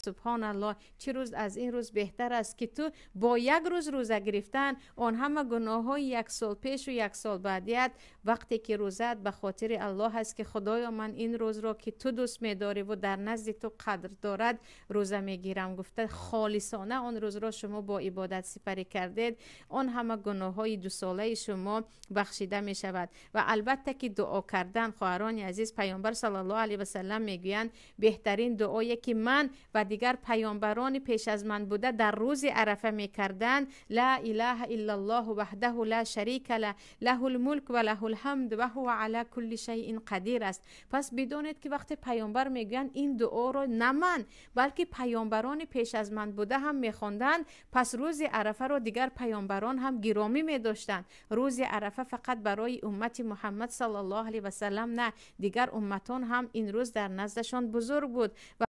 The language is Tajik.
Субҳон Аллоҳ, чӣ рӯз аз ин рӯз беҳтар аст, ки ту бо як рӯз рӯза гирифтан он ҳама гуноҳҳои як сол пешу як сол баъдият, вақте ки рӯзаат ба хотири Аллоҳ аст, ки Худоё, ман ин рӯзро, ки ту дӯст медорӣ ва дар назди ту қадр дорад, рӯза мегирам гуфта, холисона он рӯзро шумо бо ибодат сипарӣ кардед, он ҳама гуноҳҳои дусолаи шумо бахшида мешавад. Ва албатта ки дуо кардан, хоҳарони азиз, Паёмбар саллаллоҳу алайҳи васаллам мегӯянд: беҳтарин дуое ки ман ва дигар паёмбарони пеш аз ман буда дар рӯзи Арафа мекарданд: ла илаҳа иллаллоҳу ваҳдаҳу ла шарика ла, лаҳул мулк ва лаҳул ҳамд ва ҳува ала кулли шайъин қадир аст. Пас бидонед, ки вақте паёмбар мегӯянд, ин дуоро на ман, балки паёмбарони пеш аз ман буда ҳам мехонданд, пас рӯзи Арафаро дигар паёмбарон ҳам гиромӣ медоштанд. Рӯзи Арафа фақат барои уммати Муҳаммад саллаллоҳу алайҳи васаллам на, дигар умматон ҳам ин рӯз дар наздашон бузург буд. Ва